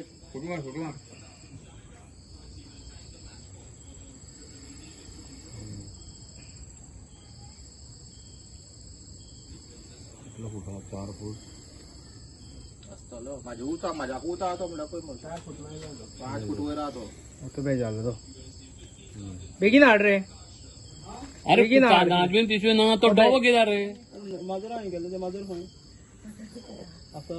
Photo मार, photo मार. कितलो फूट आहा? 4 फूट. आसतलो म्हाजे उंच, म्हाज्याक उंच आहा तो म्हणल्यार पळय मग. 4 फूट वयर तो. 5 फूट वयर आहा तो. तो बेज जालो तो. बेगीन हाड रे. अरे बेगीन हाड. कानात बीन पिशवी ना तो डबो कित्याक रे? माजर हांवें गेल्लो तें माजर खंय आसा?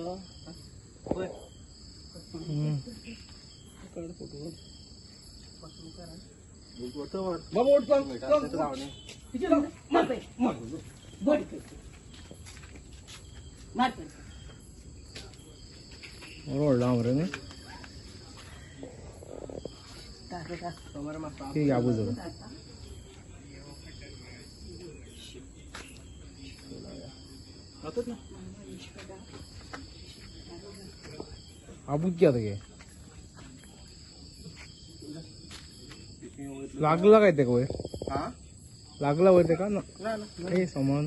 काड फोटो. बाबा उठ, चल चल. बरो व्हडलो आहा मरे न्ही? ठीक आहे, आबूज. आबूज किया गे. लागला काय तेका वयर? हा. लागला वयर तेका ना? ना ना. ए सामान.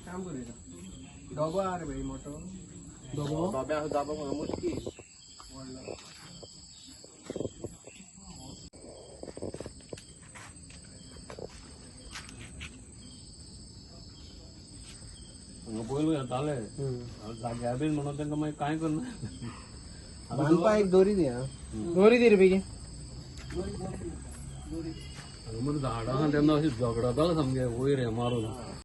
काम करूया, डोबो आहा रे भाई मोठो. डबो. डोबे आसा, डोबो मुश्कील. हांगा पयलू येताले जाग्या बीन म्हणून तांकां मागीर कांय करना. बांदपा एक दोरी दी हा. दोरी दी रे बेगीन. हांगा मरे झाडां आहा तेन्ना अशें झगडताले सामके वयर हें मारून.